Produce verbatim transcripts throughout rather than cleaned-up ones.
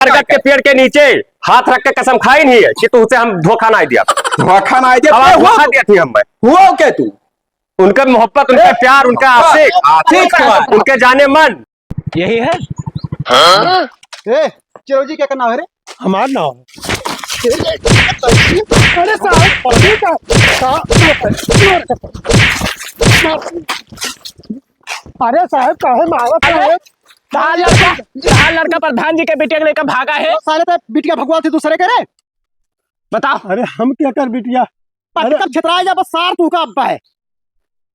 बरगद के पेड़ के नीचे हाथ रख के कसम खाइन ही है कि तुहसे हम धोखा नाहीं दिया। धोखा नाहीं दिया? अब आप हुआ धोखा तो दिया थी हम। हुआ के तू? उनका मोहब्बत, उनका ए, प्यार, उनका आशिक, आशिक, उनके जाने मन। यही है? हाँ? ए, चिरौजी क्या करना है रे? हमार नाव है। अरे साहब, अरे साहब, का-, अरे साहब, काहे मारत है? कहाँ लड़का, कहाँ लड़का प्रधान जी के बिटिया के लेकर भागा है? साले तो बिटिया भगवा थे दूसरे के रे। बताओ। अरे हम क्या कर बिटिया? पटकन अरे। छितराए जा, बस सार तू का अब्बा है।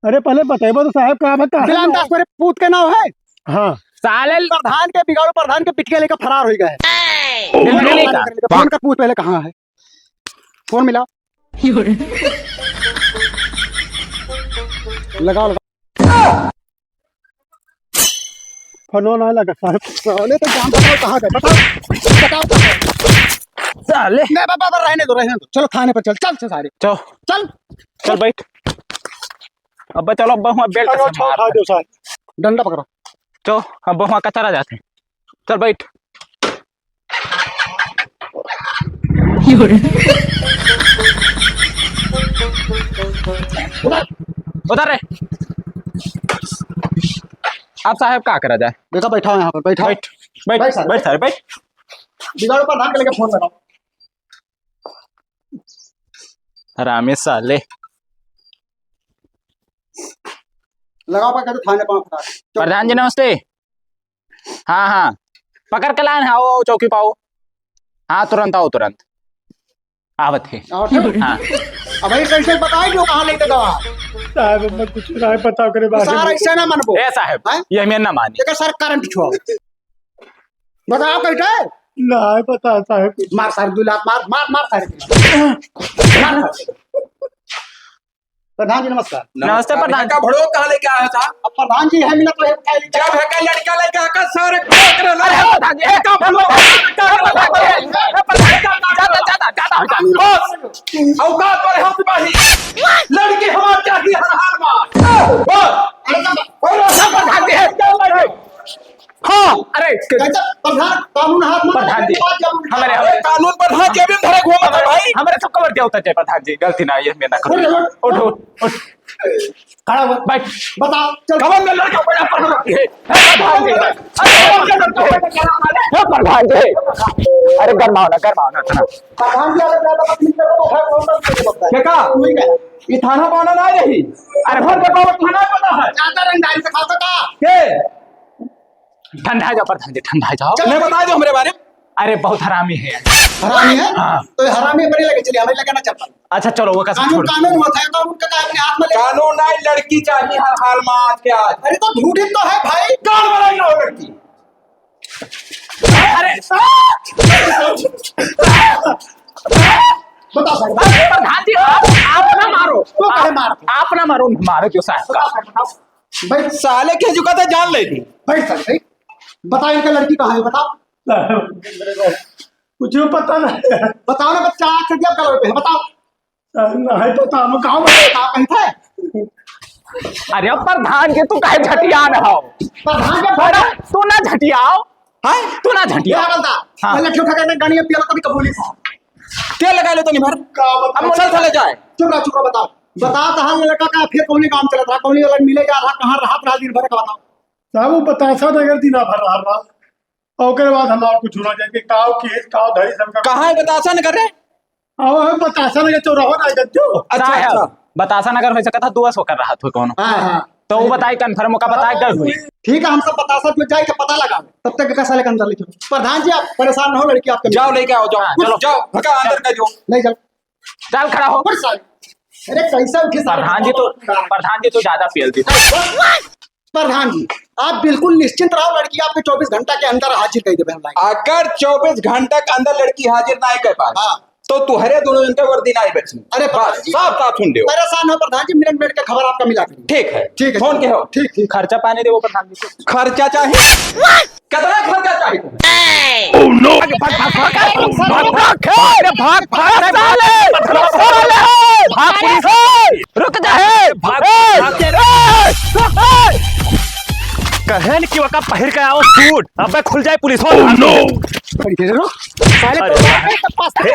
अरे पहले बतेबो तो साहब, का बा, का है बिलान नाव? दास मेरे पूत के नाव है। हाँ। साले प्रधान के, बिगाड़ू प्रधान के बिटिया लेकर फरार हो गए। देखा नहीं का? फोन कर, पूछ पहले कहाँ है, फोन मिला। लगाओ, लगाओ। फोनो ना लगा साहब। साले तो जान बताओ कहाँ गए, बताओ, बताओ कहाँ गए। साले। नहीं, बाबा, बाबा, रहने दो, रहने दो। चलो थाने पर चल, चल से सारे। चल। चल। चल बैठ। अब्बा चलो, अब्बा हुआ बेल्ट चलो, से मार। उठा दो साहब। डंडा पकड़ो। चलो, अब्बा हुआ कचरा जाते हैं। चल बैठ। उधर, उधर रे। आप साहब का करा जाए? देखा, बैठा हो यहाँ पर, बैठा। बैठ, बैठ, बैठ सारे, बैठ सारे, बैठ। बिगाड़ू प्रधान के लेके फोन लगाओ। हरामी साले। लगाओ, पकड़ थाने पाँव फटाक। चुप। प्रधान जी नमस्ते। हाँ, हाँ, पकड़ के लाइन, हाँ, वो चौकी पाओ। हाँ, तुरंत आओ, तुरंत। आवत है। आओ, चलो। हाँ। अब भाई कैसे बताई जो कहाँ लेके गवा? साहब, हमें कुछ ना पता करे बारे सार में। ऐसा ना मनबो। ए साहब, हैं? ये हमें ना मानी। देखा सर, करंट छुआओ। बताओ कैसे? ना पता साहब कुछ। मार सारे दो लात, मार, मार, मार सारे। मार सारे। प्रधान जी, नमस्कार। नमस्ते, प्रधान। का भड़ो कहाँ लेके आया था? अब प्रधान जी है, मिला तो है, उठा लीजिए। जब है का लड़का लेके आकर सारे कोक रहे। अरे, प्रधान जी, ए, का भड़ो? प्रधान जी, ए, प्रधान जी, ए, प्रधान जी, ज्यादा, ज्यादा, ज्यादा हो जाता। बस, औकात पर है सिपाही। लड़की हमार चाहिए हर हाल में। बस। अरे, प्रधान जी, ए, हाँ, अरे, कैसे प्रधान, कानून हाथ में प्रधान जी, लेके बात जब हमारे, अरे, हमारे कानून प्रधान जेबी में धरे घूमत है भाई। हमारे सब कवर दिया होता है प्रधान जी, गलती ना, ये मैं ना करूँ। उठ, उठ, उठ, उठ। उठ, उठ। खड़ा हो। बैठ। बताओ, चल। कवन में लड़का बड़ा पकड़ रखी है? हे प्रधान जी, अरे, हे प्रधान जी, अरे, गरमाओ ना, गरमाओ ना, इतना। प्रधान जी, अगर ज्यादा तकलीफ करे तो है, कौन सा तकलीफ होता है? देखा? वही कहे। ये थाना पाना ना रही। अरे, घर के पावर थाना पता है। ज्यादा रंगदारी दिखाओ तो का? के? ठंडा जाओ प्रधान जी, ठंडा जाओ। चलो। नहीं, बता दो हमरे बारे में। अरे, बहुत हरामी है। हरामी है? हाँ। तो ये हरामी बड़े लगे, चलिए, हमें लगे ना चप्पल। अच्छा, चलो, वो का सब कानून, छोड़। कानून होता है, कानून का अपने हाथ में ले। कानून नहीं, लड़की चाहिए हर हाल में आज के आज। अरे, तो ढूंढी तो है भाई। कौन बनाई ना हो लड़की? अरे, बता साहब। अरे, प्रधान जी, आप, आप ना मारो। तो काहे आप, मारते? आप ना मारो, मारो क्यों साहब का? बता साहब, बताओ। भाई, साले के झुका था, जान ले ली। भाई साहब, भाई, बता इनका लड़की कहाँ है, बताओ। कुछ पता नहीं। बताओ ना, बच्चा आँख से दिया कलर पे है, बताओ। नहीं पता, हम कहाँ बताओ, कहीं थे? अरे प्रधान जी, तू काहे झटियान हो? प्रधान जी, अरे, तू ना झटियाओ। हाँ? तू ना झटियाओ। क्या बोलता? हाँ। पहले क्यों खा के गाड़ी में पिया कभी कबूली था? तेल लगा लो तो नहीं भर। का बताओ? अब चल, चले जाए। चुप रहा, चुप रहा, बताओ। बताओ तो हाल लड़का का फिर कौन काम चला था, कौन वाला मिले जा रहा, कहाँ रहा था दिन भर का बताओ। साहब, वो बतासा नगर दिना भर रहा, रहा। और ओकरे बाद हमार कुछ ना जाए कि काव केस, काव धरी, सबका कहाँ है बतासा नगर रे? अब हम बतासा नगर चौराहा ना गज्जो। अच्छा, साहब, अच्छा। बतासा नगर हो सकता था, दुआ सो कर रहा था कौन। हाँ, हाँ। तो वो बताई, confirm ओका बताई, डर हुई। ठीक है, हम सब बतासा जो जाए के पता लगा, तब तक का साले के अंदर ले चलो। प्रधान जी, आप परेशान ना हो, लड़की आपके जाओ, लेके आओ, जाओ। हाँ, कुछ चलो। जाओ, भगा अंदर का जो। ले जाओ। चल, खड़ा हो। अरे, कैसा उठे साले? प्रधान जी तो, प्रधान जी तो ज्यादा पेल दी। प्रधान जी, आप बिल्कुल निश्चिंत रहो, लड़की आपके चौबीस घंटा के अंदर हाजिर कर देबे हम लाइन। अगर चौबीस घंटा के अंदर लड़की हाजिर ना कर पाए, हाँ। तो तुहरे दोनों जन के वर्दी ना बची। अरे बस, प्रधान जी, साफ साफ सुन लियो। परेशान हो प्रधान जी, मिनट मिनट के खबर आपका मिला करेंगे। ठीक है, ठीक है, फोन के हो। ठीक, ठीक। खर्चा पानी देबो प्रधान जी को। खर्चा चाहिए? कितना खर्चा चाहिए तुम्हें? Oh no! भाग, भाग, भाग, भाग, भाग, भाग, भाग, भाग, भाग, साले! साले! भाग, पुलिस! रुक जा! भाग, ए! भाग, ए! रुक, ए! कहेन कि ओका पहिर के आओ सूट, अबे खुल जाए पुलिस हो। Oh, no! अरे, साले अरे, तो हे,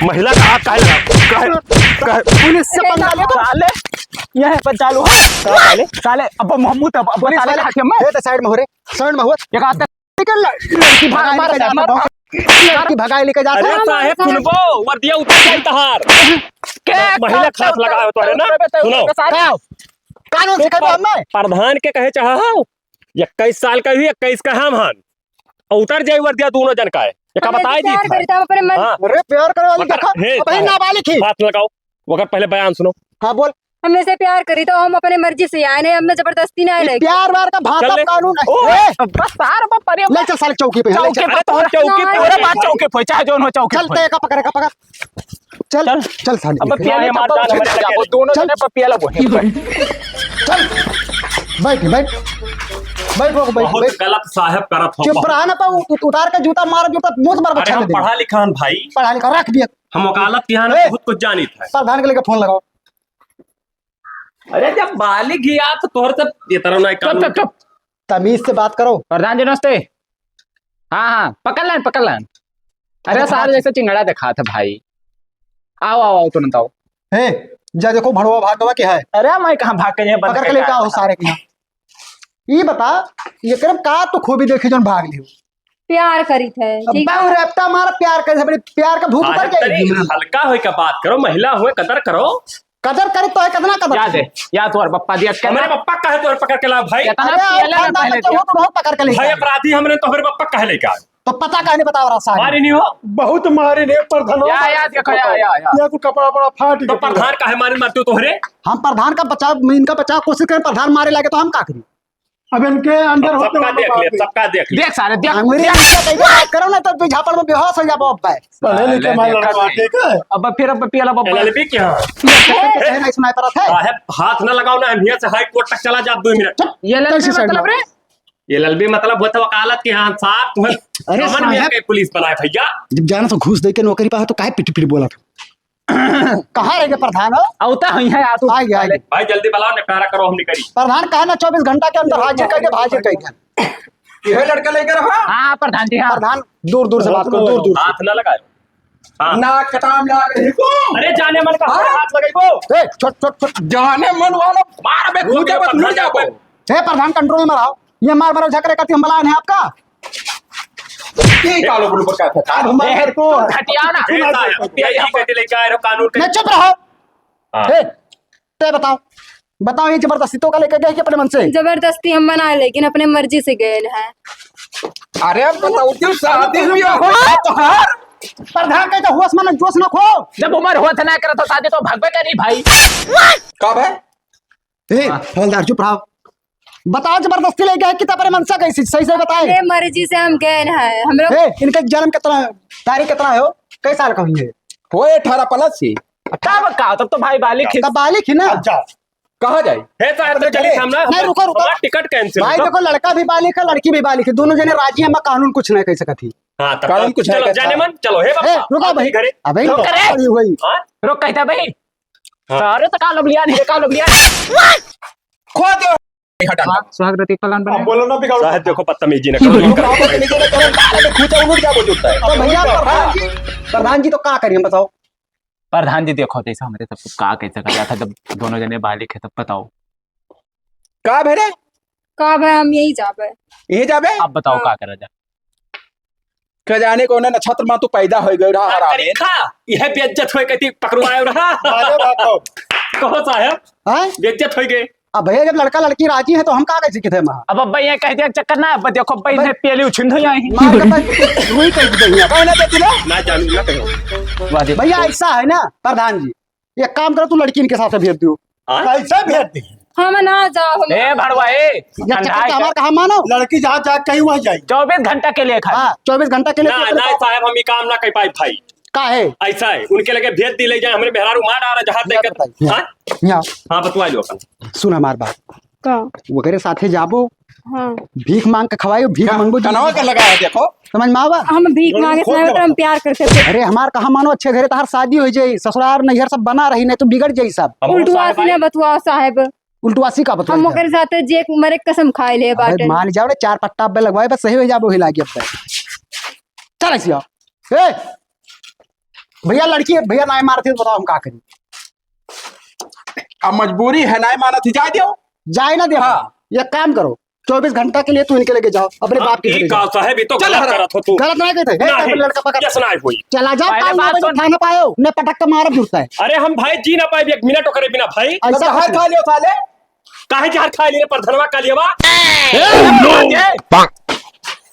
महिला का हाथ काहे लगा? काहे, काहे? पुलिस से पंगा ले तो साले, यह है, बचा लो। साले, साले, अब हम, अब पुलिस साले वाले का हाथ में। ए, तो साइड में हो रे, साइड में हो। एक हाथ निकल, लड़की भाग, मार, मार, मार, मार। लड़की भगाए लेके जाते अरे हैं। साहेब, सुनबो, वर्दिया उतर जाई तहार। के महिला का हाथ लगावे तोरे ना? सुनो। का? कानून सिखाबो हमें? प्रधान के कहे चाहा हो, इक्कीस साल का ही, इक्कीस का हम हन। और उतर जाई वर्दिया दोनों जन का है। एका हम बताई दी प्यार था। करी था, हम अपने मन हाँ। अरे प्यार करे वाली मतलब, देखा, हे, अब ही साहेब, नाबालिग ही। हाथ लगाओ। ओकर पहले बयान सुनो। हाँ, बोल। हमने से प्यार करी तो हम अपने मर्जी से आए नहीं, हमने जबरदस्ती ना आए ये लेके। प्यार व्यार का भाषा चल ले। कानून है। ओ, ए! बस सार बा परे ले चल साले चौकी पे, ले चौकी चल। पे अरे तो हम चौकी पे ना, अरे बात चौकी पे, चाहे जौन हो चौकी चल पे। ते का पकड़, का पकड़। चल, चल। चल साले। अब पियाले ये मार जान हमारे लगे। वो दोनों चल। जने पर पियाला वो है। चल। बैठ, बैठ। बैठ बाबू, बैठ, बहुत बैठ। गलत साहेब करत हो। चुप रहा ना, तो उ-, उतार के जूता मार, जूता मुंह से मार अरे बच्चा हम दे दे। पढ़ा लिखा हन भाई। पढ़ा लिखा रख दिया। हम वकालत के यहाँ ए! बहुत कुछ जानित है। प्रधान के लेके फोन लगाओ। अरे जब बालिग ही आ तो तोहर से ये तरह ना चुप, कानून चुप, चुप। तमीज से बात करो। प्रधान जी नमस्ते। हाँ, हाँ, पकड़ लेन, पकड़ लेन। अरे अरे सारे भाग। जैसे चिंगड़ा दिखात है भाई। आओ, आओ, आओ, तुरंत आओ। ए, जा देखो भड़वा भागवा के है। अरे मैं कहाँ भाग के जाए, बंद पकड़ के करके लेके आओ आया। सारे के यहाँ। ये बता, ये करम का तो खूबी देखी जोन भाग लियो। प्यार करी थे, अब ठीक है? बाऊ रफ्ता मार प्यार करे, बड़ी प्यार का भूत अरे उतर जाएगी। तनी हल्का होई का बात करो, महिला होए कदर करो। कदर करे तो है, कितना कदर याद करे? है, याद तोहर पप्पा दिया, कितना हमारे पप्पा कहे तोहर पकड़ के ला भाई। कितना अरे, पियला ना खानदान पहले में तो दिया। हो तो बहुत पकड़ के ले भाई जाए। अपराधी हमने तोहरे पप्पा कहे लेके आए। तो पता काहे नहीं बताओ रहा साहब? मारी नहीं हो। बहुत मारी नहीं, प्रधान या, मारी या, नहीं देखो, या, पप्पा। या, या। या कुल कपड़ा, कपड़ा फाट तो गया। प्रधान काहे मारे मारते हो तोहरे? हम प्रधान का बचाव, इनका बचाव कोशिश करें, प्रधान मारे लागे तो हम का करी? अब इनके अंदर अब होते सबका वाला देख बात ले, है। सबका देख ले। देख सारे, देख, अंगूरी देख। अंगूरी पे बात करो ना तो तू झापड़ में बेहोश हो जाबो अब भाई। पढ़े लिखे साले मार देखा लड़का, नहीं। ठीक है? अब फिर अब पियला बब्बा। एलएलबी क्या? ये कहते हैं ना, स्नाइपर है। साहब, हाथ ना लगाओ ना, हम यहाँ से हाई कोर्ट तक चला जाब दो मिनट। चुप, ये एलएलबी कैसे मतलब साइड रे? ये एलएलबी मतलब वो तो वकालत के यहाँ साहब, तुम्हें अरे कमन में साहब। के पुलिस बनाए भैया। जब जाना तो घूस दे के नौकरी पा तो काहे पिट पिट बोला था? कहाँ रह गए प्रधान हो? औता हुई है आप। आ गया, आ गया। भाई जल्दी बुलाओ, निपटारा करो, हम निकली। प्रधान कहा ना चौबीस घंटा के अंदर हाजिर करके, हाजिर करके। यह लड़का लेकर हाँ? हाँ, प्रधान जी, हाँ। प्रधान, दूर दूर से बात करो, दूर दूर से। हाथ ना लगाओ। हाँ। ना कटाम ना रही को। अरे जाने मन का हाँ? हाथ लगाइबो। ए, छोट, छोट, छोट। जाने मन वाला मार बे, रुक कूदे जा, बस, लुट प्रधान जाबो। को। हे प्रधान, control में रहो। ये मार मारो झगड़े करती हम बलाए हैं आपका। ये कालो गुलू पर का था? अब हम ए, तो हटिया ना। ए, साहब, यही कहते लेके आए रहो कानून के। मैं चुप रहो। हाँ। ए, ते बताओ, बताओ, ये जबरदस्ती तो का लेके गए कि अपने मन से? जबरदस्ती हम मना, लेकिन अपने मर्जी से गए हैं। अरे, अब बताओ, क्यों शादी हुई हो? हाँ? तो हाँ? प्रधान के तो होश में जोश न खो। जब उम्र होत ना करत हो शादी तो भगवे करी भाई। का भाई? ए, हाँ। हवलदार, चुप रहो। बताओ, जबरदस्ती ले गए कि तपरे मनसा कैसी? सही से बताए। अपने मर्जी से हम गए हैं। हम लोग ए, इनका जन्म कितना है? तारीख कितना है हो? कई साल का हुई है? हो, अठारह प्लस ही। तब का? तब तो भाई बालिग ही। तब बालिग ही ना? अच्छा। कहाँ जाई? हे साहब, तो चलिए हम ना, नहीं, रुको, रुको। हमारा टिकट cancel भाई, होता। देखो, लड़का भी बालिग है, लड़की भी बालिग है, दोनों जने राजी हैं, हम कानून कुछ नहीं कह सकत ही। हाँ, तब कानून तो कुछ चलो, नहीं जाने कहता। मन, चलो, हे ए, बाबा, रुको भाई। घरे। अबे रुक, रुको। अरे भाई। हाँ? रुक, कहता भाई। हाँ। सारे तो काल अब लिया नहीं, काल अब लिया नहीं। खो दो। हटा। सुहाग, सुहाग रति कल्याण बने। अब बोलो ना, बिगाड़ो। साहब, देखो, बदतमीजी ना करो। बिगाड़ो, बदतमीजी ना करो, बाहर में घुसा, उलट क्या बोल उठता है? तो भैया, प्रधान जी, प्रधान जी तो का करिए, हम बताओ? प्रधान जी, देखो, जैसे हमरे सब का कैसे कर रहा था, जब दोनों जने बालिग है, तब बताओ। का भेले? का भाई, हम यही जाबे। यही जाबे? आप बताओ, हाँ। का करा जा? का जाने कौन नक्षत्र में तू पैदा हो गए रहा, हाँ, हरामी। करी खा, यह बेइज्जत होए कहती पकड़वाए रहा। अरे बाप रे। कहो साहब, हाँ? बेइज्जत हो गए। अब भैया, जब लड़का लड़की राजी है, तो हम का कैसे किथे माँ? अब अब्बा ये कह दिया चक्कर ना, अब देखो अब्बा भाई। इन्हें पेली उछिंद हो जाए। मार के भाई, रुई कह दे यहाँ। कौन है तेरा? ना जानू, ना कहो। वाह जी। भैया, ऐसा है ना, प्रधान जी, एक काम करो, तू लड़की इनके साथ भेज दियो। हाँ? कैसे भेज दी? हम ना जाओ, हम ए भड़वा, ए, ये चक्कर ठंडा का हमार कहा मानो? लड़की जहाँ जा कहीं वहीं जाई। चौबीस घंटा के लिए खाली। हाँ, चौबीस घंटा के लिए ना, तो ना, साहब, हम ये काम ना कर पाए भाई। का है? ऐसा है, उनके लगे भेज दी, ले जाए, हमरे मेहरारू मार डाला जहाँ तक। बताइए। हाँ? यहाँ। हाँ, बतवा लो अपन। सुन हमार बात। का? वगैरह साथे जाबो, हाँ। भीख मांग के खवाइयो, भीख का-, मांगबो जी। कनवा के लगा है, देखो। समझ में आवा? हम भीख मांगे समय पर हम प्यार करते थे। अरे, हमार कहा मानो, अच्छे घरे तहार शादी हो जाई, ससुराल नैहर सब बना रही, नहीं तो बिगड़ जाई सब। अब उल्टुआ साहब से ना आए। बतुआ साहब। उल्टवासी का बतलाई हम जाए। ओकरे साथे जे मरे कसम खाए ले अबे बाटे। मान जाओ रे, चार पट्टा अब्बे लगवाए, बस सही हो जाबो, वही लागी अब्बे। चल ऐसी आओ। ए, भैया लड़की है, भैया नाय मारत है, बताओ हम का करी? अब मजबूरी है, नाय मानत ही, जाए दियो। जाए ना दे। हाँ। एक काम करो, चौबीस घंटा के लिए तू इनके लेके जाओ, अपने हाँ, बाप के ई घरे का जाओ। साहब, ई तो चल गलत हरा। करत हो तू। गलत नाय कहते। ए, नहीं, पहले लड़का पकड़। यस नाय होई। चला जाओ, पहले काल नौ बात बजे सुन। थाना पे आओ, न पटक के मारब जुड़ता है। अरे हम भाई जी ना पाए, एक मिनट ओकरे बिना भाई। ऐसा तो बाहर कुछ खा लियो साले। काहे जहर खा लिए परधनवा का लियवा? ए, ए,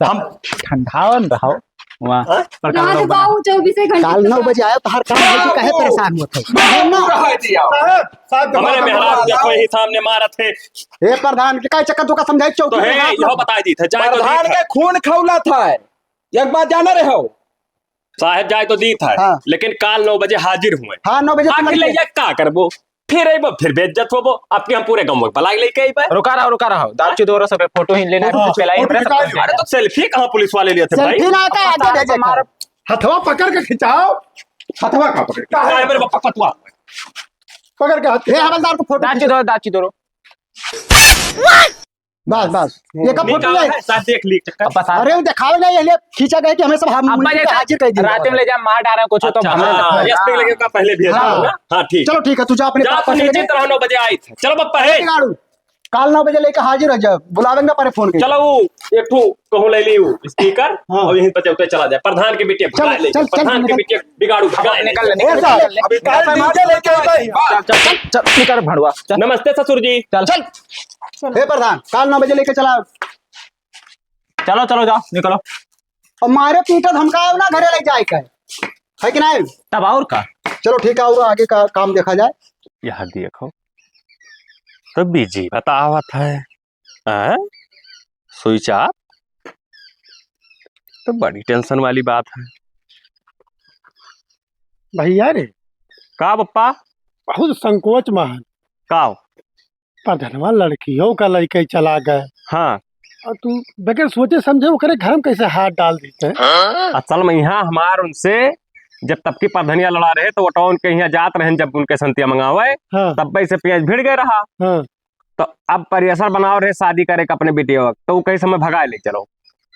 हम ठंडावन रहो। वहाँ हाँ? पर काल यहाँ नौ तो बजे। बाबू चौबीसे घंटे काल नौ बजे आयो, तोहार काम है कि काहे परेशान होत है? साहब, साहब, हमारे मेहरारू देखो, यही सामने मारत है। ए प्रधान, के काहे चक्कर धोखा समझाई चौकी तो है, यहो बता दी थे, जाए तो दी प्रधान थे। के खून खौला था, एक बात जाना रहे हो? साहब जाए तो दी था, हाँ। लेकिन काल नौ बजे हाजिर हुए। हाँ, नौ बजे आखिर ले जा, का करबो? फिर अइबो, फिर बेइज्जत होबो। आपके हम पूरे गाँव में बलाई लेके अइबे। रुका रहो, रुका रहो। दारू चुदोरो सब फोटो ही लेना है, हाँ, पहला ही फोटो प्रेस खिंचा पर लो। अरे तो सेल्फी कहाँ पुलिस वाले लिए थे भाई? सेल्फी ना आता, आगे भेजे मार। हथवा पकड़ के खिंचाओ। हथवा का पकड़ के? काहे मेरे बापा पतवा? पकड़ के हाथ ए, हवलदार को फोटो दारू चुदोरो, दारू चुदोरो। बस, बस। ये का फोटो ले? साथ देख ली चक्कर। अरे, वो दिखावे ना, ये लिए खींचा गया कि हमें सब हम अब्बा जी, हाजिर कर दिया। रात में ले जा, मार डाला कुछ तो अच्छा, हमने हाँ, यस पे लगे का पहले भी है हाँ। ना? हाँ, ठीक। चलो, ठीक है, तू जा अपने जा, पापा तू से निश्चित लेके। रहो, नौ बजे आई थे। चलो, बप्पा, हे। गाड़ू, काल नौ बजे लेके हाजिर हो जाओ, बुलावेंगे ना, पहले फोन के। चलो, वो एक ठो कहूँ ले ली, वो स्पीकर, हाँ। और यहीं पर चलते चला जाए। प्रधान के बेटे चल, भगा ले, चल, चल, प्रधान के निकल। बेटे बिगाड़ू, अब भगा ले। निकल, निकल, ए, साहब, निकल, अभी निकल। काल डीजे लेके आए हैं। चल, चल, चल, निकल भड़ुआ, चल। नमस्ते ससुर जी। चल। चल। हे प्रधान, काल नौ बजे लेके चला। चलो, चलो, जाओ, निकलो। अब मारे पीटे धमकाए ना, घरे ले जाए के, है कि नहीं? तब और का? चलो ठीक है, और आगे का काम देखा जाए। यह देखो, तो बिजी बतावत है, हैं? स्विच ऑफ, तो बड़ी टेंशन वाली बात है। भैया रे। का बप्पा? बहुत संकोच महन। का? प्रधनवा लड़कियों का लइके चला गए। हाँ। और तू बगैर सोचे समझे ओकरे घर में कैसे हाथ डाल देते हैं? असल में यहाँ हमार उनसे जब तब की प्रधनिया लड़ा रहे, तो वटवा उनके यहाँ जात रहन, जब उनके संतिया मंगावे, हाँ। तब से पेंच भिड़ गए रहा। हाँ। तो अब प्रेशर बनाव रहे शादी करे के अपने बिटिया वक्त, तो वो कहीं समय भगाए ले चलो,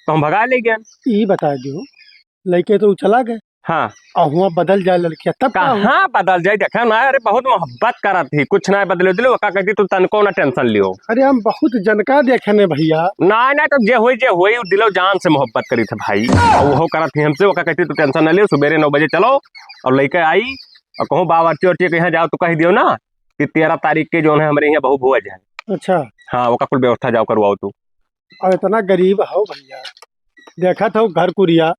तो हम भगाए ले गए। ई बता दियो, लइके तो उ चला गए। हाँ। और हुआं बदल जाए लड़किया, तब का हुआ? कहाँ बदल जाए? देखे ना, अरे बहुत मोहब्बत करत ही, कुछ ना बदले दिलो, ओका कहती तू तनको ना टेंशन लियो। अरे हम बहुत जनका देखे ने भैया। ना, ना, तो जे होई, जे होई, उ दिलो जान से मोहब्बत करी थे भाई। और वो करत ही हमसे, ओका कहती तू टेंशन ना लियो, सुबेरे नौ बजे चलो और लइके आई, और कहूँ बावर्ची वर्ची के यहाँ जाओ तो कह दियो ना कि तेरह तारीख के जौन है हमरे यहाँ बहू भुआ जाए। अच्छा। हाँ, ओका कुल व्यवस्था जाओ करवाओ तू। अब इतना गरीब हो भैया, देखत हो घर कुरिया।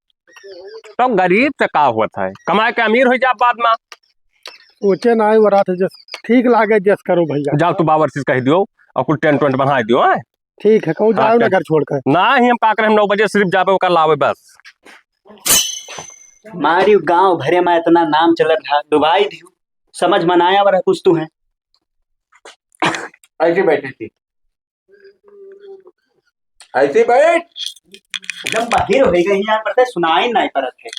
तो गरीब से का होत है, कमाए के अमीर हो जा बाद में। सोचे ना आए वो रात जस ठीक लागे जस करो भैया। जाओ तू बावर्ची से कह दियो और कुल टेंट वेंट बना दियो, हैं? ठीक है, कहूँ हाँ, जाओ ना टेंट। घर छोड़कर। ना ही हम का करें, हम नौ बजे सिर्फ जाबे ओकर लावे बस। मारी गांव भरे में इतना नाम चलत रहा, डुबाई दियो, समझ में ना आया वाला कुछ तू है। ऐसे बैठे थे। ऐसे बैठ। एकदम बहिर हो गई यार, पता है, सुनाई नहीं पड़त है।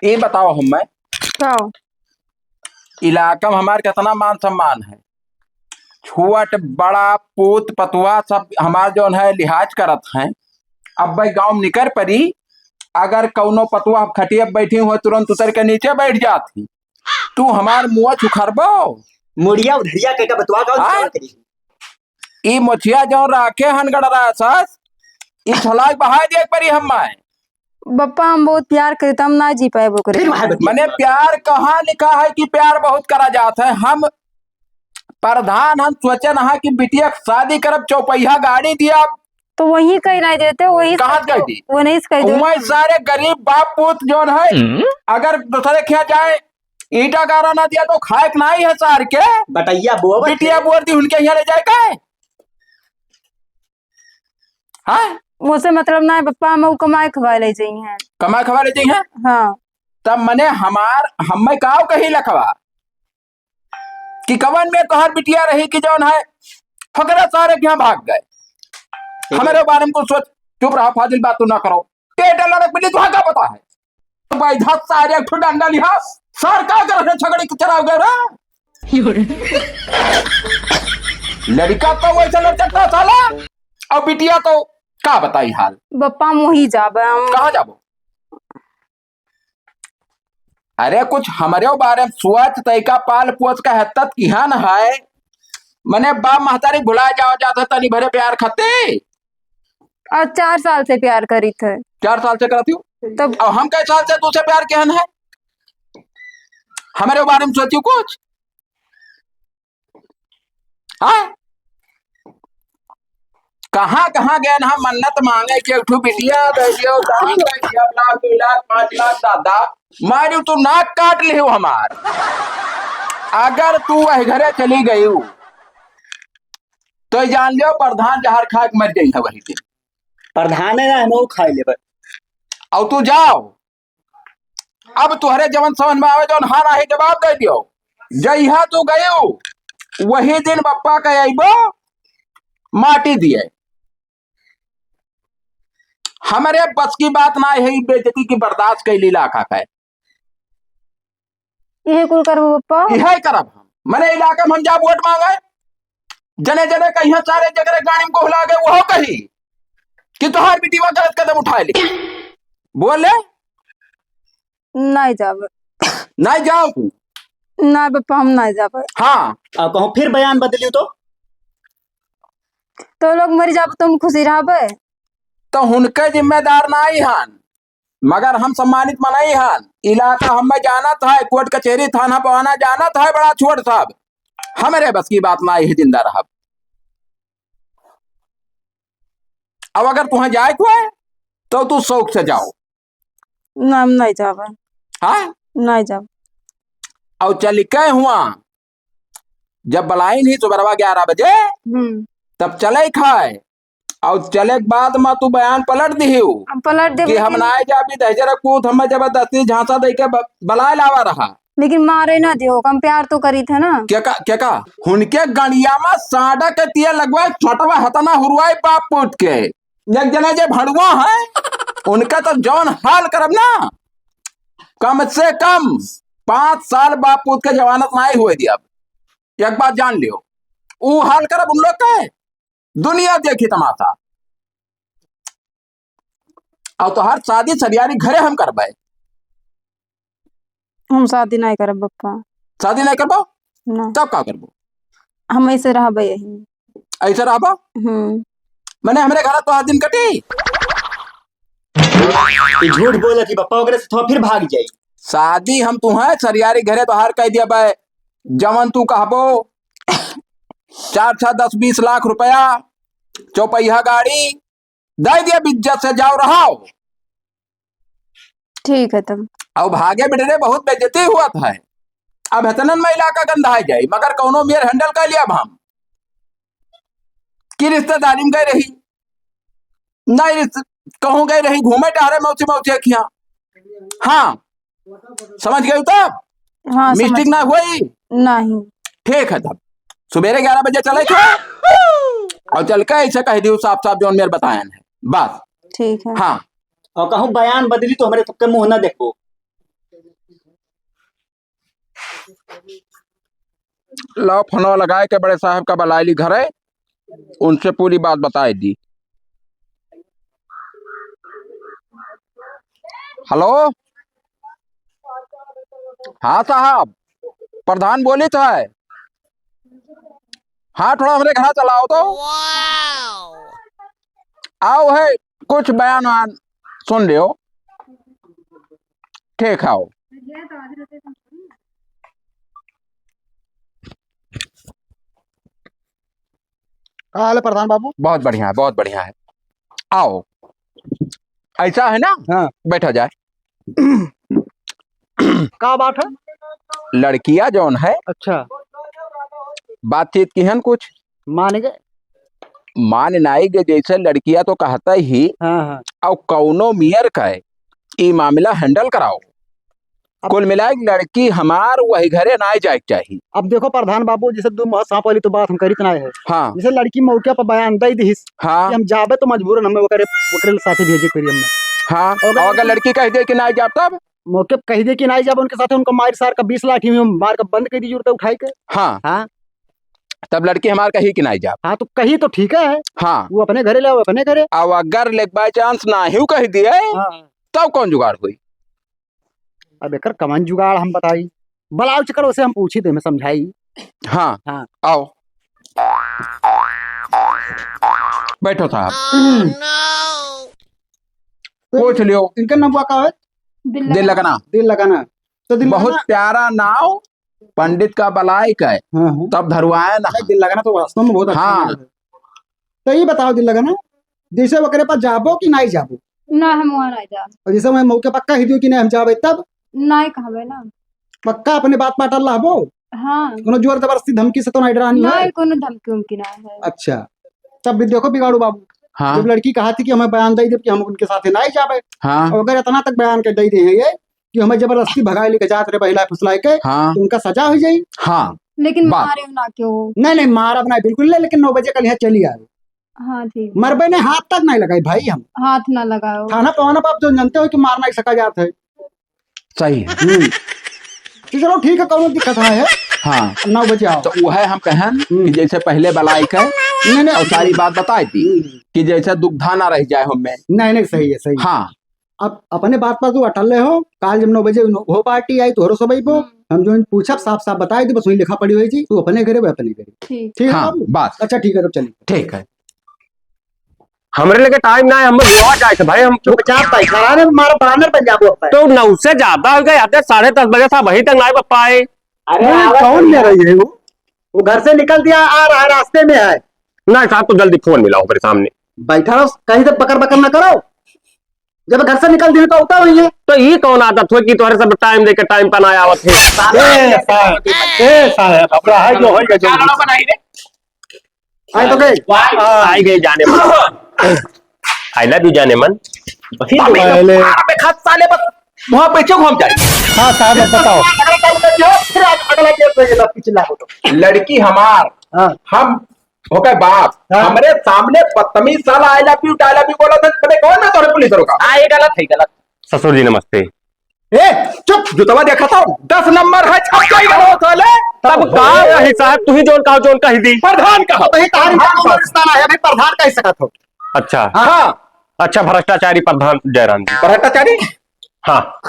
ये बताओ हमें, का? इलाका में हमार कितना मान सम्मान है, छोट बड़ा पूत पतुआ सब हमार जौन है लिहाज करत हैं। अब भाई गाँव में निकर परी, अगर कौनो पतुआ खटिया पे बैठी हुए, तुरंत उतर के नीचे बैठ जात ही। तू हमार मुआ उखरबो? मुड़िया उधरिया के का बतवा का हाँ? उधरिया करी? ई मोछिया जौन राखे हन गड़रासस, ई छोलाक बहाय दिए के परी हम्मे। बप्पा, हम बहुत प्यार करी, त हम ना जी पाए ओकरे। फिर वहाँ बतिया। मने प्यार कहाँ लिखा है कि प्यार बहुत करा जात है? हम प्रधान, हम सोचे ना कि बिटिया के शादी करब, चौपहिया गाड़ी दियब। तो वही कह नहीं देते, वही कहाँ से कह दी? वो नहीं से कह दे। उमय सारे गरीब बाप पूत जौन है, हम्म। अगर दूसरे के यहाँ जाए, ईंटा गारा ना दिया तो खाए के नहीं है सार के। बटैया बोअब बिटिया बोअर दी उनके यहाँ ले जाए के। हाँ? उसे मतलब ना है, पप्पा, हम ऊ कमाए खवाए ले जाई हैं। कमाए खवाए ले जाई हैं? हाँ। तब मने हमार, हम्मे काव कही लखवा कि कवन में तोहर बिटिया रही कि जौन है, फकरा सारे के यहाँ भाग गए। हमारे बारे में कुछ सोच, चुप रहा फाजिल, बात तो ना करो। टेढ़ लड़क मिली, तुहा का पता है? बैठा सारे एक ठो डंडा लिहा, सर का कर रहे झगड़े के चला गए रे? लड़िका तो वैसा लड़चट्टा साला, अउर बिटिया तो का बताई हाल। बप्पा, हम वहीं जाबे, हम कहाँ जाबो? अरे, कुछ हमरे बारे में सोच, तैका पाल पोस के हत्तत किहन है। मने बाप महतारी भुला जाओ जात है तनी भरे प्यार खातिर। अउर चार साल से प्यार करित है। चार साल से करत हूँ? तब अब हम कई साल से तुझसे प्यार किहन है? हमरे बारे में सोचियो कुछ, हाँ? कहाँ कहाँ गएन हम मन्नत माँगे कि एक ठो बिटिया दे दियो, दान दे दियो, लाख, दो लाख, पाँच लाख, दादा, मारियो तू नाक काट लियो हमार। अगर तू वही घरे चली गइउ, तो जान लियो प्रधान जहर खाइके मर जइहैं वही दिन। प्रधाने ना, हम खाई लेबे। अउर तू जाओ, अब तुहरे जवन समझ में आवे, जवन हाँ नाही जवाब दे दियो। जइहा तू गइउ, वही दिन बप्पा के अइबो माटी दिए। हमरे बस की बात नाही है, ई बेइज्जती की बर्दाश्त कइली इलाका का। इहे कुल करबो बप्पा? इहे करब हम। मने इलाका में हम जाब वोट माँगे, जने जने कहिया सारे जगरे गाड़ी में कोहला गए, वहो कही कि तोहार बिटिया गलत कदम उठाए ले। बोले? नाहीं जाबे। नाहीं जाओ तू? नाहीं बप्पा, हम नाहीं जाबे। हाँ। अउर कहूँ फिर बयान बदलियो तो? तो लोग मरि जाबे तो हम खुशी रहबे? तो हुनके जिम्मेदार नाहीं हन। मगर हम सम्मानित मनई हन, इलाका हमें जानत है, कोर्ट कचेरी थाना बहाना जानत है, बड़ा छोट सब, हमरे बस की बात नाहीं है जिंदा रहब। अब अगर तुहें जाए को है तो तू शौक से जाओ। ना, हम नाहीं जाबे। हाँ? नाहीं जाबे। अउर चल के हुआ जब बलाइन ही सुबरवा ग्यारह बजे, हम्म। तब चले खाए। अउर चले के बाद मा तू बयान पलट दिहिउ हम पलट देबे कि हम कि नाहीं जाबी, दहिजर पूत हमें जबरदस्ती झांसा दे के ब-, बलाए लावा रहा। लेकिन मारे ना दियो, हम प्यार तो करी थे ना। क्या का, क्या का? उनके गड़िया मा साडा के तिया लगवाए, छोटवा हतना हुरवाए बाप पूत के। एक जना जे भड़ुआ है, उनका तो जौन हाल करब ना, कम से कम पाँच साल बाप पूत के जमानत नाहीं हुए दिया। एक बात जान लियो, ऊ हाल करब उन लोग के, दुनिया देखी तमाशा। अउर तोहार शादी सरियारी घरे हम करबे। हम शादी नाहीं करब बप्पा। शादी नाहीं करबो? ना। तब का करबो? हम ऐसे रहबे यही। ऐसे रहबो? हम्म। मने हमरे घर तोहार दिन कटी? ई झूठ बोलत ही बप्पा, ओकरे से थोड़ा फिर भाग जाई। शादी हम तुहें सरियारी घरे तोहार कह दिया बे, जवन तू कहबो, चार छह दस बीस लाख रुपया, चौपहिया गाड़ी, दे दिया, इज्जत से जाओ रहो। ठीक है तब। अब भागे बिटरे बहुत बेइज्जती हुआ था। अब हेतनन में इलाका गंधाए जाई, मगर कौनो मेर handle कर लिया अब हम। कि रिश्तेदारी में गए रही, नहीं रिश्ते-, कहूँ गए रही घूमे टहरे मौसी मौसी अखियाँ। हाँ, समझ गए तब? हाँ, समझ मस्टेक ना गए। हुई? नहीं। ठीक है तब, सुबेरे ग्यारह बजे चले थे और चल के ऐसे कह दियो साफ साफ जौन मेरे बतायन है, बस। ठीक है। हाँ। और कहूँ बयान बदली तो हमरे सबके मुँह ना देखबो। लाओ फोनवा लगाए के बड़े साहब का बलाए ली घरे, उनसे पूरी बात बताए दी। हेलो, हाँ साहब, प्रधान बोलित है। हाँ, थोड़ा हमरे घरा चलाओ तो। आओ है, कुछ बयान वयान सुन लियो। ठीक है, आओ। का हाल है प्रधान बाबू? बहुत बढ़िया है, बहुत बढ़िया है। आओ, ऐसा है ना? हाँ। बैठा जाए। का बात है? लड़किया जौन है, अच्छा। बातचीत किहन कुछ? मान गए? मान नाई गए, जैसे लड़किया तो कहता ही, हाँ, हाँ। और कौनो मेर का है, ई मामला handle कराओ। अब कुल मिला के लड़की हमार वही घरे ना जाए के चाही। अब देखो प्रधान बाबू, जैसे दो मुँह सांप वाली तो बात हम करित ना है। हाँ। जैसे लड़की मौके पर बयान दे दिहिस हाँ। कि हम जाबे तो मजबूरन हमें ओकरे, ओकरे साथे भेजे के पड़ी हमें। हाँ। और अगर और अगर लड़की कह दे कि ना जाब तब? मौके पे कहि दे कि नाहीं जाब उनके साथे, उनका मार सार का बीस लाठी में मार का बंद कइ दी जूरत उठाइ के। हाँ। हाँ। तब लड़की हमार कही कि नाहीं जाब। हाँ, तो कही तो ठीक है। हाँ। वो अपने घरे ले, वो अपने घरे। अब अगर ले by chance नाहीं कहि दिए, हाँ। तब कौन जुगाड़ होई? अब एकर कवन जुगाड़ हम बताई? बुलाओ चकर, उसे हम पूछी दे, मैं समझाई। हाँ, हाँ। आओ। बैठो साहब। हम्म। पूछ लियो। इनका नाम का है? दिल दिल लगाना। लगाना। दिल लगाना। तो दिल बहुत लगाना। प्यारा नाव, पंडित का बलाय का है। हाँ, हाँ। तब धरवाया ना। नहीं, दिल लगाना तो वास्तव में बहुत अच्छा हाँ। नाम है। तो ये बताओ, दिल लगाना, जैसे ओकरे पास जाबो कि नाहीं जाबो? ना, हम वहाँ नाहीं जाब। और जैसे वहाँ मौके पक्का ही दियो कि नाहीं हम जाबे तब? नाहीं कहबे ना। पक्का अपने बात पर अटल रहबो? हाँ। कोनो जोर जबरदस्ती धमकी से तो नाहीं डरानी है? नाहीं, कोनो धमकी उमकी नाहीं है। अच्छा, तब भी देखो बिगाड़ू बाबू, हाँ। जब लड़की कहा थी कि हमें बयान दे दे कि हम उनके साथे नाहीं जाबे, हाँ। और अगर इतना तक बयान कर दे दे हैं ये कि हमें जबरदस्ती भगाए लेके जात रहे बहिलाए फुसलाए के, हाँ। तो उनका सजा हो जाई। हाँ। लेकिन बा- मारे ना क्यों? नहीं, नहीं, मारब ना बिल्कुल नहीं, लेकिन नौ बजे कल यहाँ चली आए। हाँ, ठीक। मरबे नहीं, हाथ तक नहीं लगाई भाई हम। हाथ ना लगाओ। थाना पवाना बाप जो जानते हो कि मार नहीं सका जात है। सही है। हम्म। तो चलो ठीक है, कौनो दिक्कत ना है। हाँ। नौ बजे आओ। तो वो है हम कहन हम्म। कि जैसे पहले बलाई के नहीं, नहीं। और सारी बात बताई थी हम्म। कि जैसे दुविधा ना रह जाए हमें। नहीं, नहीं, सही है, सही है। हाँ। अब अपने बात पर तू अटल रहे हो, काल जब नौ बजे हो पार्टी आई, तोहरो सब अइबो, हम्म। हम जो पूछब साफ साफ बताई दे, बस वही लिखा पड़ी हुई जी, तू अपने घरे, वह अपने घरे। ठीक। ठीक है हाँ, बाबू? बस। अच्छा ठीक है, तब चलिए। ठीक है। हमरे लगे टाइम ना है, हम गोवा जाए थे भाई, हम चुपचाप बैठा रहा, मारा बानर बन जाबो अब। तो नौ से ज्यादा हो गए, आते साढ़े दस बजे था, वहीं तक ना आए पाए। अरे नहीं, आवाज कौन ले रही है वो? वो घर से निकल दिया, आ रहा है, रास्ते में है। नहीं साहब, तो जल्दी फोन मिलाओ मेरे सामने। बैठा रहो, कहीं से बकर बकर ना करो। जब घर से निकल दिए तो उतर हुई है। तो ये कौन आदत हो कि तोहरे सब टाइम देके टाइम पर ना आवत है? ए साहब, ए साहब, अपना है जो होई गए, जो क्या लड़ा बनाई रे? आई तो गई। आई गई जाने मन। I love you जाने मन। पहले अबे खत साले बस वहाँ पे चुप हम जाए। हाँ साहब, अब बताओ। अगला टाइम कर दिया, फिर अगला टाइम कर दिया, पिछला हो तो। लड़की हमार, हाँ। हम ओके बाप, हाँ। हमरे सामने बदतमीज साला I love you, I love you बोला था, तबे कौन मैं तोरे पुलिस रोका? हाँ, ये गलत है, गलत। ससुर जी नमस्ते। ए, चुप, जुतवा देखा था, दस नंबर है, छप गई हो साले। तब का कही साहब, तू ही जोन कहो, जोन कही दी। प्रधान कहो। तो ही तारी प्रधान का कहो। रिश्ता ना है, अभी प्रधान कह सकत हो। अच्छा। हाँ। अच्छा, भ्रष्टाचारी प्रधान जयराम जी। भ्रष्टाचारी? हाँ।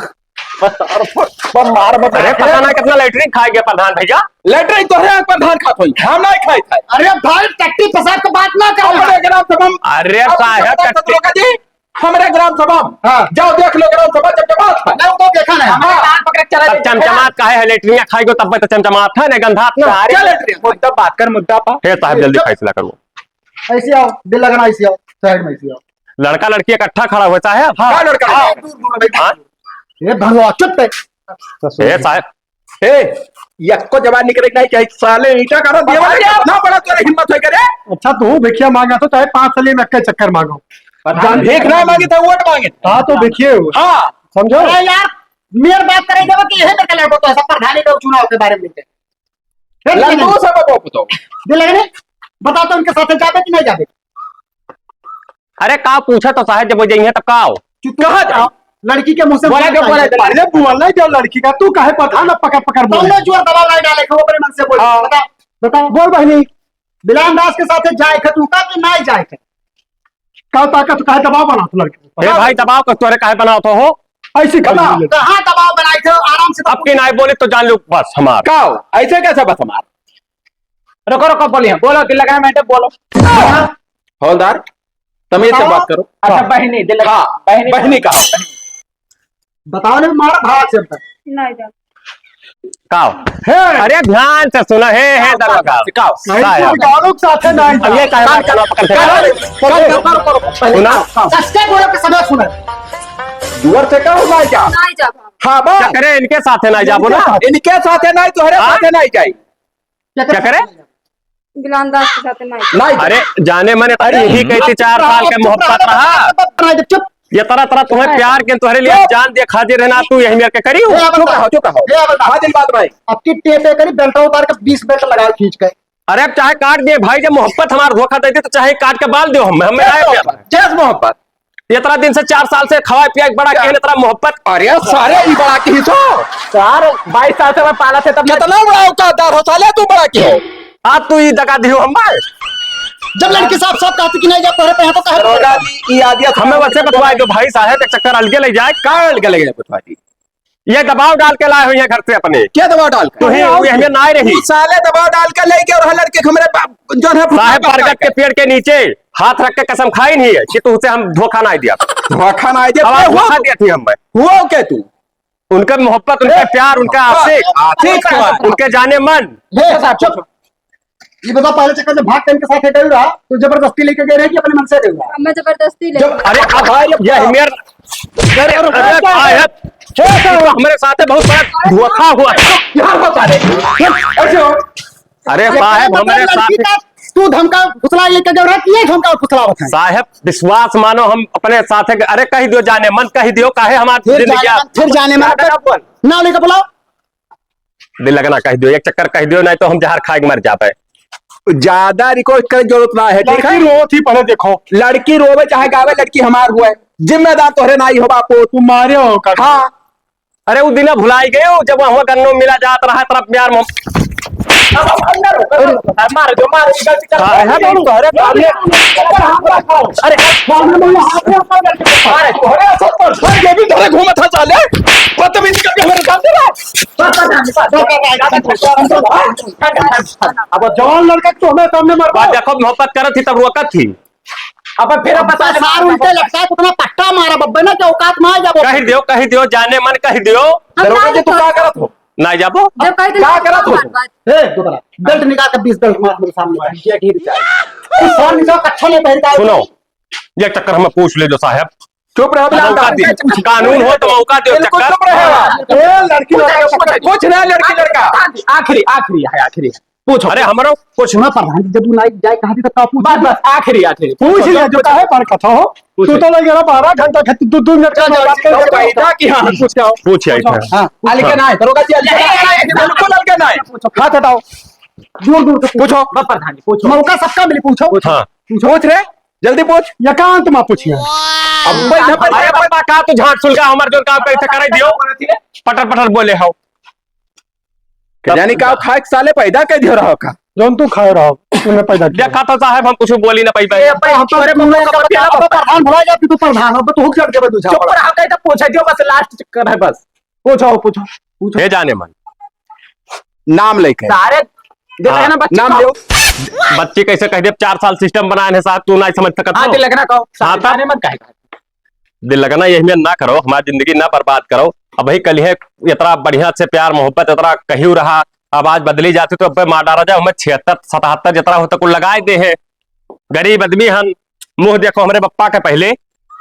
अरे, मार मत। अरे, पता ना कितना लेटरिन खाए गया प्रधान भैया। लेटरिन तो है, प्रधान खात होई। हम नहीं खाए थे। अरे भाई, टट्टी पेशाब की बात ना करो। हमारे ग्राम सभा में अरे आप साहब, टट्टी सतरों का जी, हमारे ग्राम सभा में। हाँ। जाओ देख लो ग्राम सभा जब जमात है। नहीं, वो तो देखा नहीं। हाँ। कान पकड़ के चला तब जाए। चमचमात काहे है? लेटरिन खाएगो तब तो चमचमात है ना, गंधात ना। क्या लेटरिन? मुद्दा बात कर, मुद्दा पर। हे साहब, जल्दी चुप। फैसला करो। ऐसे आओ, दिल लगाना, ऐसे आओ, साइड में ऐसे आओ। लड़का लड़की इकट्ठा खड़ा हुआ, साहब। हाँ। क्या लड़का? हाँ, दूर, दूर, भाई। हाँ? ये भगवा, चुप है। ए, साहब। ए, यक्को जवान निकले नहीं चाहिए, साले ईंटा का ना देवा, अरे, ना बड़ा तोरे हिम्मत होई करे। अच्छा, तू भिखिया मांगा तो चाहे पाँच साल में इक्के चक्कर मांगो। प्रधान भीख ना मांगे तो वोट मांगे। हाँ, तो भिखिए हो। हाँ। समझो? अरे यार, मेर बात करे जब कि यही मेरे को लड़को तो ऐसा प्रधानी लोग चुनाव के बारे में। फिर लल्लू से बबो पुतो। दिल लगे नहीं? बता तो उनके साथ जाबे कि नहीं जाबे? अरे का पूछा तो साहब, जब वो जाइए तो का हो? चुप कहाँ जाओ? लड़की के मुँह से बोला बोलना क्या, बोला चाहिए। क्या? अरे बोलना क्या लड़की का? तू काहे प्रधान अब पकड़ पकड़ बोल? तुमने जोर दबाव नहीं डाले, वो अपने मन से बोल। हाँ। बता, बता। बोल बहनी। बिलान दास के साथ जाए खे तू का कि नहीं जाए खे? का ताकत काहे दबाव बनात लड़के? ए भाई, दबाव का तोरे काहे बनावत हो? ऐसी कर बताओ, लीजिए। कहाँ दबाव बनाई थे? आराम से तो अब की नाई बोले तो जान लो बस हमार। का हो? ऐसे कैसे बस हमार? रुको, रुको, बोलिए, बोलो, दिल लगाए मैडम, बोलो। हवलदार, तमीज से बताओ। बात करो। अच्छा, बहनी, दिल लगा-, हाँ, बहनी बहनी बोलो। का। बताओ ना, मारा भाग से अब तक। नहीं जा। का हो? हे! अरे ध्यान से सुना, हे, हे, का, दरोगा। का, का? नहीं, का है? तू दारू के साथे नहीं अब ये जा। का है? कान, कान, कान, कान, सुना। सस्ते बोलो के समय सुना। जुअर से का हो भाई क्या? नहीं जा। हाँ, बस। क्या करे? इनके साथे नहीं जाबो ना। इनके साथे नहीं, तोहरे हाँ? साथे नहीं जाई। क्या करे? बिलान दास के साथे नहीं। नहीं। अरे, जाने मने तो अरे, यही कहती, चार साल के मोहब्बत रहा। चुप। ये तरह तरह तुम्हें प्यार के, तुम्हारे लिए चुप। जान दे खातिर है ना, तू यही मेरे के करी हो। ए, चुप रहो, चुप रहो। ए, बता। फाजिल बात भाई। अब की टेप करी, बेल्ट उतार के बीस बेल्ट लगा खींच के। अरे, अब चाहे काट दिए भाई, जब मोहब्बत हमार धोखा देती तो चाहे काट के बाल दो हम, हमें आए क्या? जैस मोहब्बत। इतना दिन से, चार साल से खवाए पियाए बड़ा क्या? किहन, इतना मोहब्बत। अरे सारे, ई बड़ा किहिस हो। सार, बाईस साल से मैं पाला थे तब मैं कितना बड़ा औकातदार हो साले, तू बड़ा किहो। आज तू ई दगा दिहो हम भाई। जब लड़की साफ साफ कहती कि नहीं, जब तोहरे पे है तो कहे दरोगा जी, ई आदिया हमें वैसे बतवाए दो भाई साहब, एक चक्कर अलगे ले जाए। कहाँ अलगे ले जाए बतवा दी? ये दबाव डाल के लाए हुए हैं घर से अपने। क्या दबाव डाल के? तू ही, अरे, ये हमें ना रही। तू साले दबाव डाल के ले गए और लड़के के हमरे बाप, जो है, साहब, बरगद के पेड़ के नीचे हाथ रख के कसम खाई नहीं है कि तुझसे हम धोखा ना दिया। धोखा ना दिया? अब आप ए, हुआ धोखा तो दिया थी हम भाई। हुआ क्या तू? उनका मोहब्बत, उनका ए, प्यार, उनका आशिक, आशिक हुआ। उनके जाने मन। ए, साहब, चुप। ये बता, पहले चक्कर जब भाग के इनके साथ गए रहा, तो जबरदस्ती लेके गए रहे कि अपने मन से गए रहा? हमें जबरदस्ती ले जब, अरे, अब भाई, ये मेर-, अरे, अरे, अरे, साहब, ये तो हमारे साथ है बहुत बड़ा धोखा हुआ है। यहाँ होता है। ऐसे हो। अरे ये साहब, पहले हमारे बता, साथ लड़की का तू धमका फुसला लेके गए रहा कि ये धमका फुसला होता है? साहब, विश्वास मानो, हम अपने साथ है। अरे, कह दियो जाने मन, कह दियो, काहे हमारे फिर जिंदगी जाने आप मन, फिर जाने मन, ना लेके बुलाओ। दिल लगना कह दियो, एक चक्कर कह दियो, नहीं तो हम जहर खाए के मर जाबे। ज्यादा request करे जरूरत ना है, ठीक है? लड़की रोवत ही पहले देखो। लड़की रोवे चाहे गावे, लड़की हमार हुए, जिम्मेदार तोहरे नाई हो बापू। तू मारे हो का? हाँ। अरे वो दिना भुलाई गए हो, जब वहाँ गन्नो मिला जात रहा, तरफ प्यार मोहब्बत। अब, अब अंदर हो, अंदर हो। मार दो, मार दो, गलती कर। हाँ, है बाबू। अरे, अरे, अरे, अरे, अरे, अरे, अरे, ये भी धरे घूमत है साले। बदतमीजी करके हमारे साथ दे रहा है। अब जवान लड़का तो हमें सामने मार बात देखो, मोहब्बत करत थी तब रोकत थी। अब फिर अब बता दे, सार उल्टे लगता है, कितना पट्टा मारा बब्बे ना, क्या औकात में आ जाबो। कह दियो, कह दियो, जाने मन कह दियो। हम दरोगा ना जी, तू का करत हो? ना जाबो। जब कह दे, का करत हो? बात, बात। ए, दोबारा belt निकाल के बीस belt मार मेरे सामने। ये ठीक है। तू सर निकाल, अच्छा नहीं पहनता है। सुनो, ये चक्कर हमें पूछ ले जो साहब। चुप रहो, मौका दे। कानून हो तो मौका दे, बिल्कुल चक्कर। चुप रहो। ए, लड़की लड़का, कुछ ना, लड़की लड़का। आखिरी, आखिरी है, आखिरी है। पूछो। अरे, हमरो कुछ सुना प्रधान जी, जब तू नाई जाए कहा थी, तब का पूछ बस, लिया? बस, आखिरी, आखिरी। पूछ लिया, जो चाहे पर कथा हो। पूछ तू तो लगे रहा बारह घंटा, खत्ती दू, दू मिनट का बात कर, पैदा की, हाँ। पूछ क्या हो? पूछ आई पूछो। था। हाँ, अलगे ना है, दरोगा जी, अलगे ना है, बिल्कुल अलगे ना है। हाथ हटाओ, दूर, दूर से पूछो। बस प्रधान जी, पूछो। मौका सबका मिली, पूछो। हाँ। पूछो। पूछ रे, जल्दी पूछ। एकांत में पूछिए। अब भाई, यहाँ पर अरे बाबा, का तू झाट सुलगा, हमार जोन काम कैसे करे दियो? पटर पटर बोले हो। के जानी का खाए के साले पैदा कर दियो रहो का? जौन तू खाए रहो, उन्हें पैदा किया। देखा तो साहब, हम कुछ बोली ना पाई। ये भाई, हम तो तोरे पूरे मम्मी का का पतिया अब प्रधान भुला जा, तू तो प्रधान हो, अब तो हुक चढ़ के बंदू चुप झापड़। रहा, कहीं तो पूछे दियो, बस लास्ट चक्कर है, बस। पूछो, पूछो, पूछो। हे जाने मन। नाम लेके। सारे, देख हाँ। ना बच्ची नाम को। लो। बच्ची कैसे कह दे, चार साल सिस्टम बनाए हैं साहब, तू नहीं समझ सकत हाँ, हो। दिल लगना कहो, हाँ, सारे तब? जाने मन कहे। दिल लगना यही में ना करो, हमारी जिंदगी ना बर्बाद करो। अब भाई कल है, इतना बढ़िया से प्यार मोहब्बत इतना कही रहा, अब आज बदली जाती तो अब मार डाला जाए, हमें छिहत्तर सतहत्तर जितना होता कुल लगाए दे है। गरीब आदमी हन, मुंह देखो हमरे बप्पा के पहले।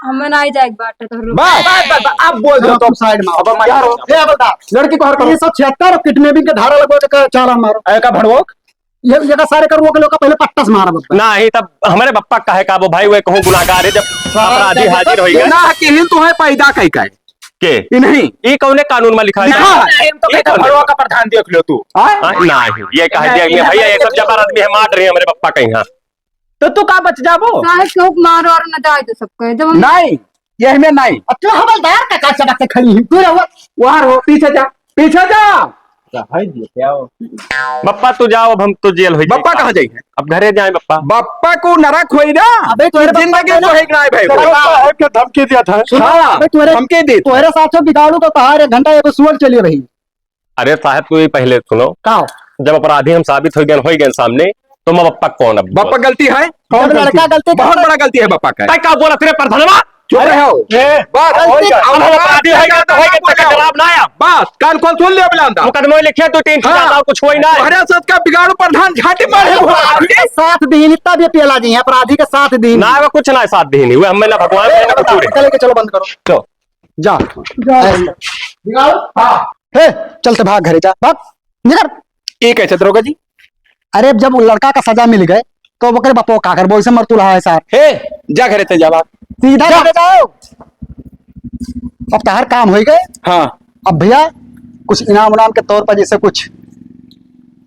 हमें ना ही जाए बाटे तो रुक। बस, बस, बस, बस, अब बोल दो तो। साइड में आओ। अब मैं यार, ए, बता, लड़की को हर करो। तीन सौ छिहत्तर और किडनैपिंग के धारा लगवा के चालान मारो। ए, का भड़वोक? ये, ये का सारे का रोक लो, का पहले पट्टा से मारा बप्पा। ना ही तब हमरे बप्पा काहे का वो भाई, वो कहूँ गुनाहगार है, जब सारा अपराधी हाजिर होई गए। ना किहिन तुम्हें पैदा कई का है। के? ई नहीं। ई कौने कानून में लिखा है? लिखा है। हम तो ये कहते कौन भड़वा है? का प्रधान देख लो तू। हाँ? हाँ, ना ही। ये कहा नहीं, दिया कि नहीं, भैया, ये सब जबर आदमी है, मार रहे हैं हमरे बप्पा कहीं, हाँ। तो तू का बच जाबो? साहब के हुक्म मारो और न जाए दो सबको, जब हम नहीं, ये हमें नहीं। अब तू हवलदार का, का चबक के खड़ी है? दूर रहो। वहाँ रहो, पीछे जा, पीछे जा। कहाँ दिए क्या हो? बप्पा तू जाओ, अब हम तो जेल हो बप्पा जाएगा। कहाँ जाइए? अब घरे जाए बप्पा। बप्पा को नरक होई ना। अबे तोरे बप्पा जिंदगी को ना। तो है कि नहीं भाई? तेरे बप्पा है क्या धमकी दिया था? सुनो, हाँ, अबे तोरे, धमकी दी। तोरे साथ में बिगाड़ू का कहा रे घंटा एगो सुअर चली रही। अरे साहब, तू ये पहले सुनो। का हो? जब अपराधी हम साबित हो गए, हो गए सामने, तो मैं बप्पा कौन अब? बप्पा गलती है? कौन जब गलती? लड़का गलती बहुत करता बड़ा गलती है बप्पा का। तै का बोलत रे प्रधानवा? चुप अरे, रहो। ए, बस, गलती हो गया। अब अपराधी हो गया तो हो गया, तक जवाब ना आया। बस, कान खोल सुन ले, बुलांदा। मुकदमा लिखे तो तीन हाँ। चीज कुछ होई ना। अरे, सच का बिगाड़ू प्रधान झाटी मारे। अपराधी के साथ दीनी, तब ये पेला जी हैं, अपराधी के साथ दीनी। ना, वो कुछ ना साथ दीनी, वो हमें ना भगवान ए, ने ना बता, कुछ। चले के चलो, बंद करो। चलो। जा। जा। ऐसे। निकाल। हाँ। हे, चल ते भाग घरे जा, भाग, निकल। ये कैसे दरोगा जी? अरे, जब वो लड़का का सजा मिल गए, तो ओकरे बापो का करबो, ऐसे मरतू रहा है साहब। हे, जा घरे ते जा, भाग। सीधा जा। घरे जाओ। अब तहार काम होई गए। हाँ। अब भैया, कुछ इनाम उनाम के तौर पर जैसे कुछ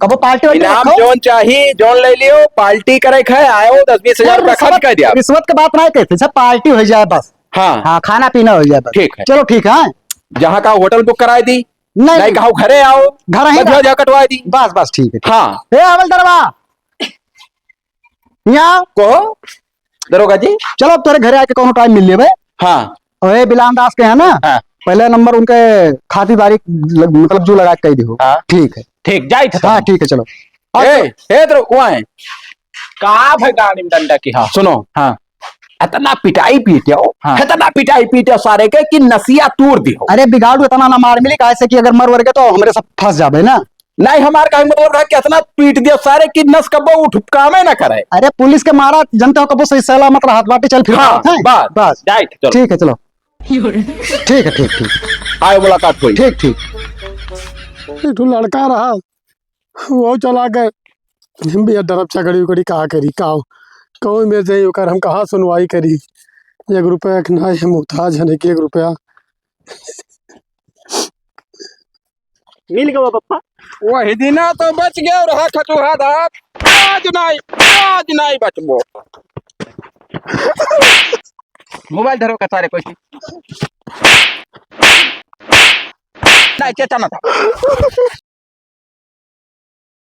कबो पार्टी वार्टी इनाम रखो। जौन चाही, जौन ले लियो, पार्टी करे खाए, आयो, दस बीस हजार रुपया खर्च कर दिया। रिश्वत के बात नहीं कहते, सब पार्टी हो जाए बस। हाँ। हाँ, खाना पीना हो जाए बस। ठीक है। चलो, ठीक है। जहाँ का होटल बुक कराए दी, नहीं, नहीं, नहीं। कहो घरे आओ, घर ही बस ना। जा कटवाए दी। बस, बस, ठीक है, ठीक। हाँ। ए, हवलदारवा, यहाँ। कहो, दरोगा जी। चलो, अब तोरे घरे आके कौनो टाइम मिल लेबे। हाँ। और ये बिलान दास के है ना, हाँ। पहले नंबर उनके खातिरदारी लग-, मतलब, जू लगा के कह दिहो। हाँ। ठीक है। ठीक, जाई थे हाँ, तब। ठीक है, चलो। ए, ए, तो वहाँ है। का भाई गाड़ी में डंडा की, हाँ। सुनो। हाँ। इतना पिटाई पीटे हो, हाँ। इतना पिटाई पीटे हो सारे के कि नसिया तूर दी हो। अरे बिगाड़ू इतना ना मार मिली, काहे से कि अगर मर वर गए तो हमरे सब फंस जाबे ना। नहीं, हमार कहे मतलब रहा कि इतना पीट दिया सारे कि नस कब्बो उठ कामे ना करे। अरे पुलिस के मारा जनते हो कब्बो सही सलामत रहत बाटे, चल फिर हाँ, बात है। बस, बस। जाए थे, चलो। ठीक है, चलो। ठीक है, ठीक, ठीक। आए मुलाकात हुई। ठीक, ठीक। एक ठो लड़का रहा, वो चला गए। हम भी डरब चकड़ी उकड़ी का करी, का हो? कहूँ में जाई ओकर हम कहाँ सुनवाई करी? एक रुपया के नाई हम मोहताज हन, एक, एक रुपया। मिल गवा पप्पा। वही दिना तो बच गयो रहा खचूरा दाब। आज नहीं, आज नहीं बचबो। मोबाइल धरो का सारे कोई। नहीं, चेता ना था।